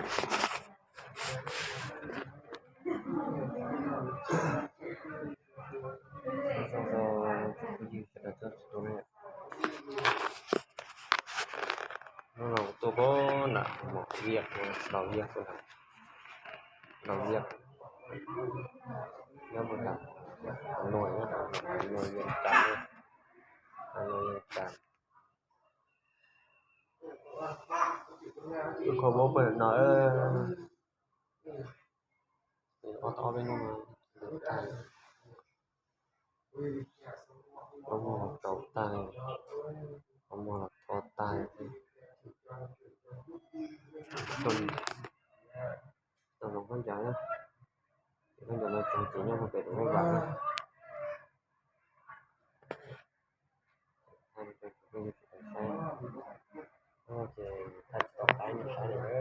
Zoo zoo, tus phooj ywg sawv daws txhua tus ne, hnub no kuv tuaj pem nram Mos Vias, Los Vias tuaj, Los Vias, nyob puag nram Hà Nội, nyob nram Hà Nội, Vias Cas, Hà Nội, Vias Cas. Tus kho mob pem no, ob tau ob peb hnub no tag, ob muag los rau tag, ob muag los tho tag. Tau zoo khaub ncaws, khaub ncaws no txog ces nyob hauv pem tus lub vam na. Ces thaij tsis tau qaib nej saib li.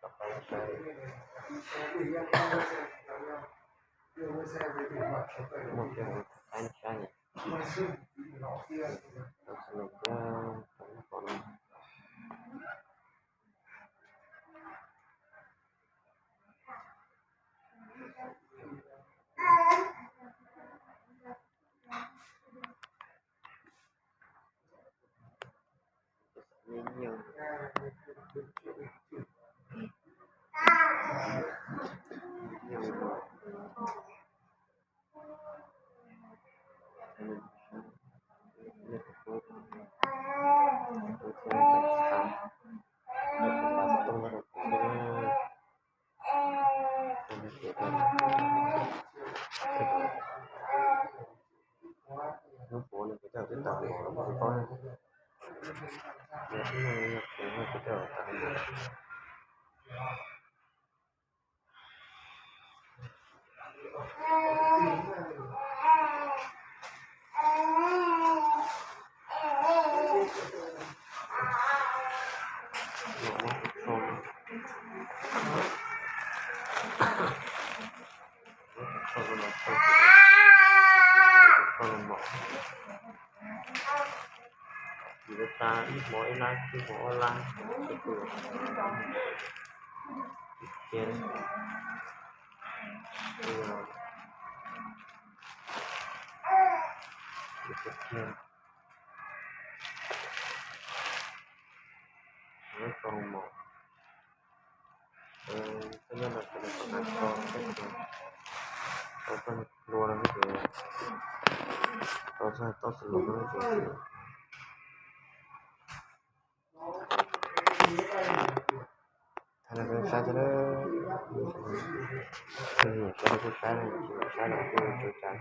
Tau qaib saib li. Muaj kiag qaib nej saib li. Tau sawv daws thiab tau noj pom no. Hnub puav no ces coj twb tau los los paub, hnub no ces coj tau los. Ces lawv tas ib hmo ib lab, ib hmo ob lab, ces tus, ces tus, ces tus kiag, lawv tau mos, tau nyob no ces lawv tau hnav tso, tau txog hlua no ces, tau txog tau xwm los no ces thaij no kuj saib thiab, thaij no kuj saib, tsis saib no kuj tsis ua cas.